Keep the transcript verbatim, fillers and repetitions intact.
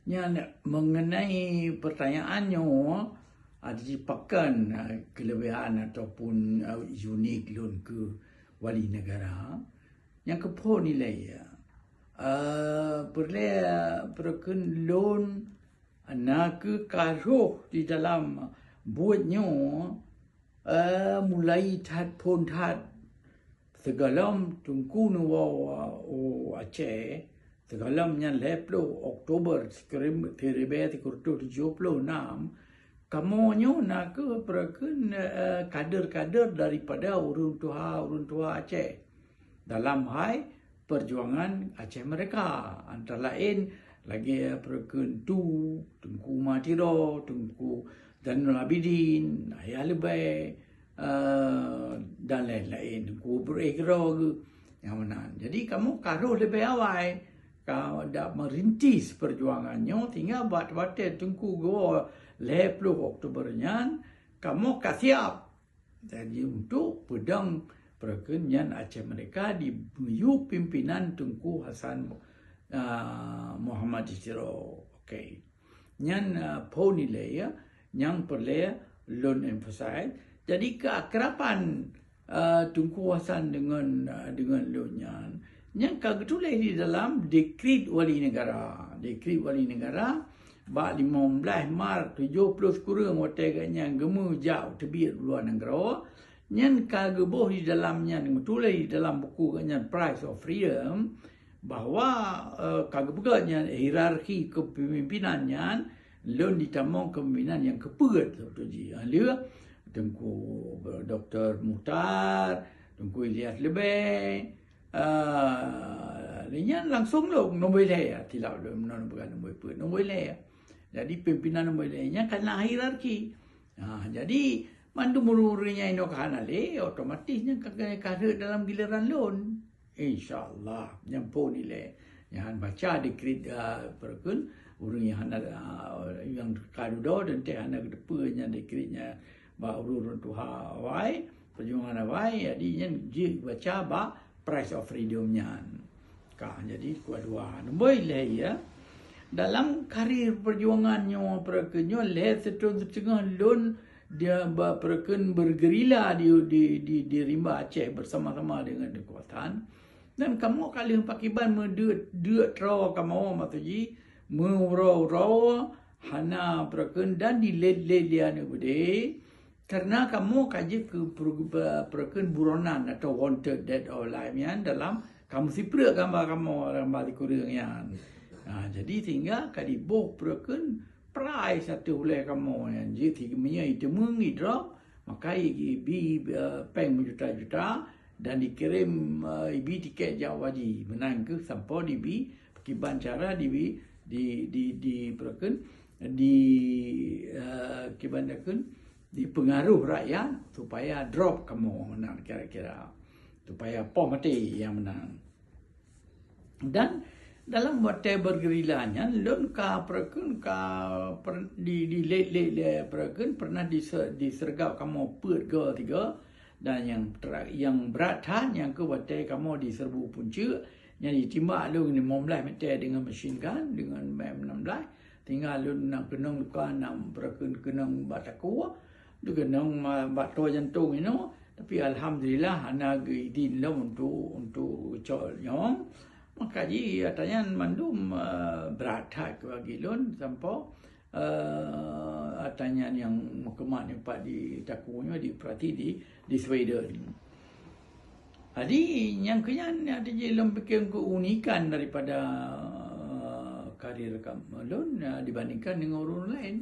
Nyan, mengenai pertanyaan nyoe, ada jipakon, eh, kelebihan ataupun, eh, unik lôn keu wali negara. Nyang keuphon ilée, eh, peureulée, peureukheun lôn na keuh ka rhoh di dalam buet nyoe, eh, mulai that phon that. Sigohlom Teungku neuwoe u Aceh, sigohlom nyan lhée ploh Oktober siribée sikureueng reutôh tujoh ploh nam, kamoe nyoe na keuh peureukheun, eh, kader-kader daripada ureuëng tuha, ureuëng tuha Aceh dalam hai perjuangan Aceh Merdeka. Antara laén lagée peureukheun Tu, Teungku Umar Tiro, Teungku Zainul Abidin, Yahya Leubèe, eh, dan laén-laén, Teungku Abdul Ghani nyang meunan. Jadi kamoe ka rhoh leubeh awai, ka dak meurintis perjuangan nyoe, sehingga bak watée Teungku geuwoe lhée ploh Oktober nyan, kamoe ka siab. Jadi untuk peudong peureukheun nyan Aceh Merdeka di miyueb pimpinan Teungku Hasan, ah, Muhammad di Tiro. Okey. Nyan, ah, phon ilée, ya, nyang peureulée lôn emphasize. Jadi keuakraban, ah, Teungku Hasan deungon, ah, deungon lôn nyan, nyan ka geutuléh di dalam dekret wali negara. Dekret wali negara bak limong blaih Maret tujoh ploh sikureueng watée gobnyan geumeujak teubiet u luwa nanggroe, nyan ka geuboh di dalam nyan, geutuléh di dalam buku gobnyan Price of Freedom, bahwa, eh, ka geupeugah nyan hierarki kepemimpinan nyan lôn jitamong kepemimpinan nyang keupeuet, beutôi jih. Lheueh Teungku Doktor Muhtar, Teungku Ilyas Leubèe, Ah, lheueh nyan langsung lom nombor lhèe, ya, tilap lom, non bukan nombor peuet, nombor lhèe, ya. Jadi pimpinan nombor lhèe nyan ka na hierarki. Ha, jadi mandum ureueng-ureueng nyang inoe ka hana lé, otomatis nyan ka, ka, ka rhot dalam gileran lôn. Insya Allah, nyan phon ilèe. Nyan baca dekret, ah, peue kheun, ureueng nyang hana, ah, nyang ka dudoe dan teuh hana geuteupeue nyan dekret nyan bak ureueng tuha awai, perjuangan awai, jadi nyan jeuet baca bak Price of Freedom nyan. Ka, jadi keudua. Nombor lhèe, ya. Dalam karir perjuangan nyoe, peue kheun, nyoe lhèe sithon siteungoh lôn dia ba-, peue kheun, bergerila di, di, di, di rimba Aceh bersama-sama dengan kekuatan. Dan kamoe ka lheueh pakiban meudeuet, deuet droe kamoe, maksud jih, meuuroe-uroe, hana peue kheun dan dilét-lét lé aneuk beudé. Karena kamoe ka jeuet keu peue-, peue kheun buronan atau wanted dead or alive nyan dalam kamoe sipreuk gamba kamoe, gamba sikureueng nyan. Ha, jadi sehingga ka jiboh peue kheun prize ateueh ulèe kamoe nyan. Jeuet si meunyoe jiteumeung, jidrop, maka ji-, jibi, eh, péng meujuta-juta dan jikirém, eh, jibi tiket jak u haji. Meunan keuh sampoe jibi, kiban cara jibi, di, di, di, peue kheun, di, eh, kiban kheun, dipeungaroh rakyat supaya drop kamoe meunan kira-kira. Supaya poh maté nyang meunan. Dan dalam watèe bergerila nyan, lôn ka peue kheun, ka per-, di, dilét-lét lé peue kheun, pernah dise-, diseureuga kamoe peuet goe tiga. Dan nyang tera-, nyang brat that, nyang keu watèe kamoe diseureubu punceuk, nyan jitimbak lôn limong blaih mètè deungon machine gun, deungon M enam belas. Sehingga lôn na keunong luka, na peue kheun, keunong bak takue, dikeunong ma-, bak toe jantong inoe. Tapi alhamdulillah hana geuidin lom untuk, untuk cok nyong. Maka jih ata nyan mandum, eh, brat that bagi lôn sampoe, eh, ata nyan nyang meukeumah nyoe pat di takue nyoe, di, berarti di, di Sweden. Jadi, nyang keu nyan, nyan jih lôn piké keunikan daripada, eh, karir kam-, lôn, eh, dibandingkan dengan ureueng laén.